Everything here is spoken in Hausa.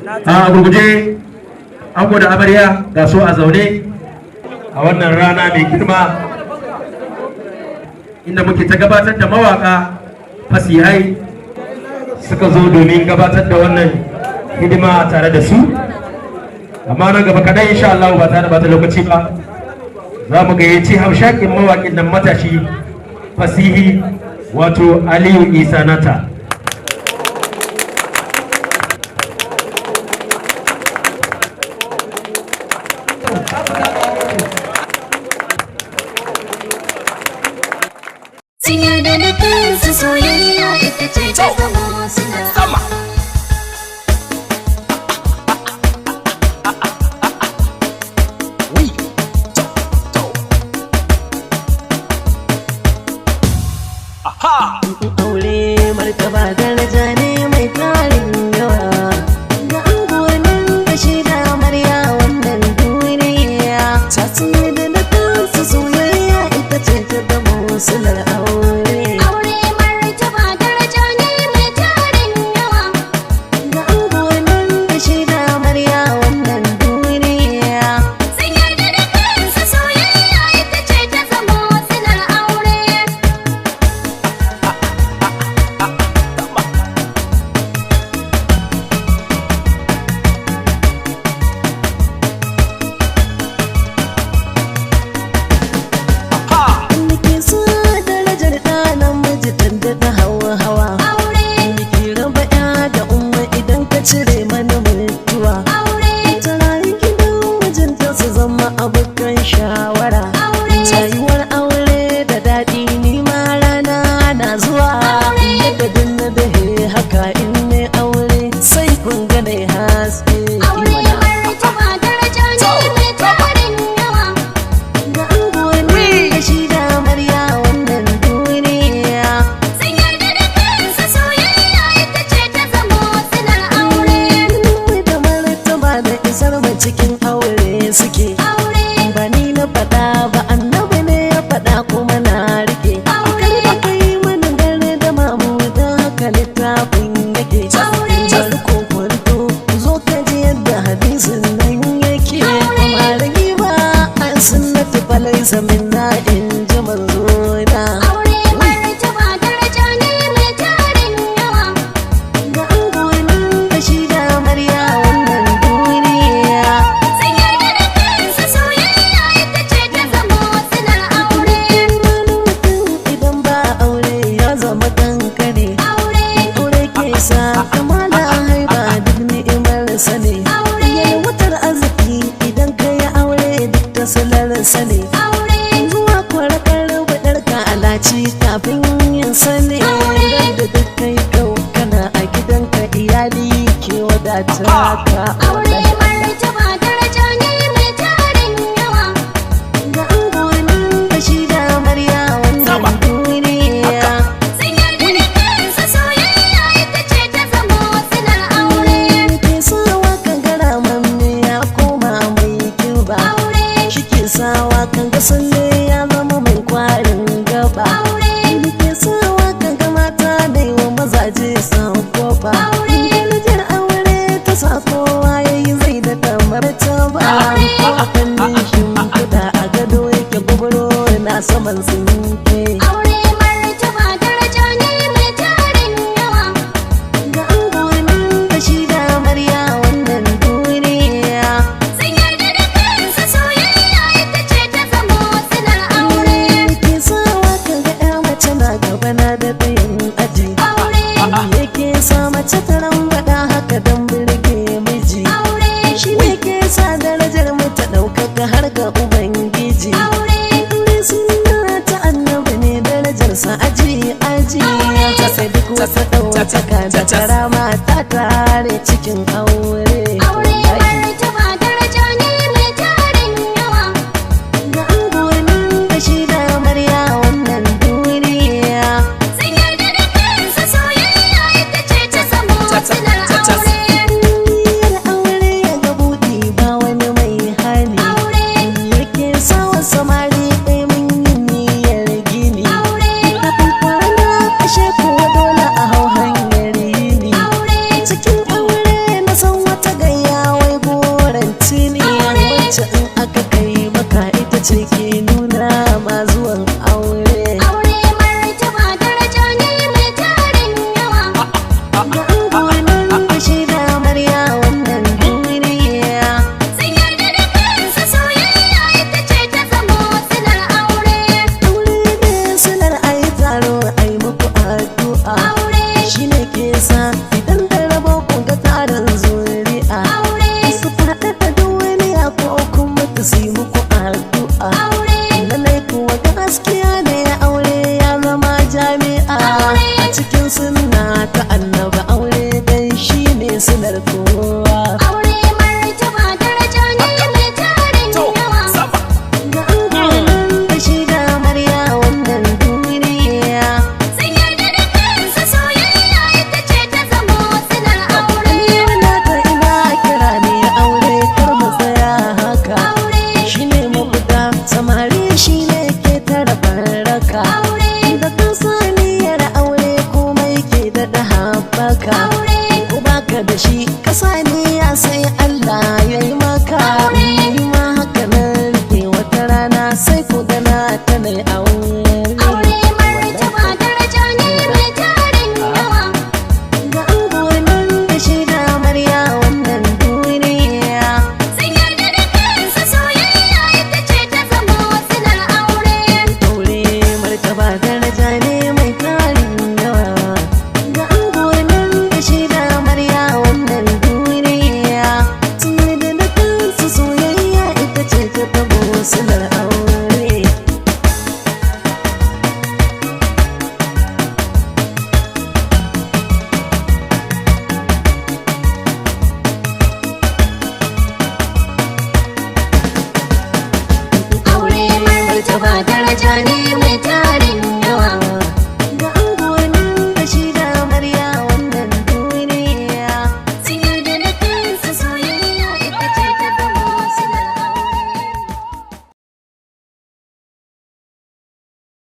A gurguje, ango da amarya ga su a zaune a wannan rana mai girma, inda muke ta gabatar da mawaka fasihai suka zo domin gabatar da wannan hidima tare da su. Amma nan gaba kaɗan, insha Allah, ba tare da bata lokaci ba, za mu gayyaci hamshakin mawaƙin nan, matashi fasihi, wato Aliyu Isa Nata. Sun yarda da kansu, soyayya ita ce ta zama suna Sama. Oui. To, to. Aha. Aure martaba daraja ne mai tarin yawa, ga angonin da shi da amarya wannan duniya ta da na kansu, soyayya ita ce ta zama silar aure. Aure martaba daraja ne mai tarin yawa. Ga angonin da shi da amarya wannan duniya. Sun yarda da kansu, soyayya ita ce ta zama silar aure. Aha. Nake so darajar ɗa namiji ta daɗa hawa hawa. Aure. Nake raba ya da umma idan ka cire mana mutuwa. Aure. Ta rayu gidan mijinta su zama abokan shawara. Aure. Rayuwar aure da daɗi, ni ma rana na zuwa. Yadda dinna da haka in ne aure sai kun ga dai haske. Aure martaba daraja ne mai tarin yawa. Ga angoni da shi da amarya wannan duniya. Sun yarda da kansu, soyayya ita ce ta zama silar aure. Mu da martaba da isar mu cikin aure suke. Aure. Ba ni na faɗa ba, annabi ne ya faɗa kuma na rike. Aure. Kar da kai mana gare da mamu da haka littafin yake. Aure. Bari ko kwanto zo ka ji yadda hadisin nan yake. Aure. Malami ba an sunnati falaisa minna, in ji manzona. Aure martaba daraja ne mai tarin yawa. Ga angonin da shi da amarya wannan duniya. Sun yarda da kansu, soyayya ita ce ta zama silar aure. Wani mutum idan ba aure ya zama kankane. Aure. Aure ke sa kamala, haiba duk ni'imar sane. Aure. Wutar arziki idan ka yi aure duk ta salar sane. Aure. Zuwa kwarakar budar ka alaci kafin yin sane. Aure. Da duk kai kau kana a gidanka, iyali ke wadata ka. Aure martaba daraja ne mai tarin yawa. Ga angonin da shi da amarya wannan Sama. duniya. Sun yarda da kansu, soyayya ita ce ta zama silar aure. Ke sawa kan gara mamme ya koma mai kiba. Aure. Shi ke sawa kan ga salle ya zama mai kwarin gaba. Aure. Ke sawa kan ga mata da yi wa mazaje san kofa. Aure. Darajar aure ta sa kowa ya yi zai da kamar ta ba. Aure. Ko a fannin shimfiɗa a gado yake gubro na saman tsinke. Aure martaba daraja ne mai tarin yawa. Ga angonin da shi da amarya wannan duniya. Sun yarda da kansu, soyayya ita ce ta zama silar aure. Ke sawa kan ga ya mace na gaba na da ɗayan aji. Aure. Yake sa mace ta rambaɗa haka don birge miji. Aure. Shi ne ke sa darajar mu ta ɗaukaka har ga ubangiji. Aure. Aure suna ta annabi ne, darajarsa aji aji. Ta sai duk wata ɗaukaka da karama ta tare cikin aure. Aure martaba daraja ne mai tarin yawa. Ga angonin da shi da amarya wannan duniya. Sun yarda da kansu, soyayya ita ce ta zama silar aure. Niyyar aure ya ga buɗi ba wani mai hani. Aure. Yake sawa samari ɗaya mun yi niyyar gini. Aure. Kafin kwana ashe kuwa dole a hau hanyar yini. Aure. Cikin aure na san wata silar kowa. Aure martaba daraja ne mai tarin yawa. Ga angonan da shi da amarya wannan duniya. Sun yarda da kansu soyayya ita ce ta zamo silar aure. Ni ta ina kira ne aure kar mu tsaya haka. Aure. Shi ne mafita samari shi ne ke tara baraka. Aure. Da kan saniyar aure komai ke daɗa haɓaka. Aure. Ko baka da shi ka saniya sai Allah ya yi maka. Aure. Ni ma haka nan rike wata rana sai ku gana ta mai aure. Aure martaba daraja ne mai tarin yawa. Ga angonan da shi da amarya wannan duniya. Sun yarda da kansu soyayya ita ce ta zamo silar aure. Aure martaba daraja ne mai tarin yawa. Ga angonan da shi da amarya wannan duniya. Sun yarda da kansu soyayya ita ce ta tabo silar aure. Aure martaba daraja ne.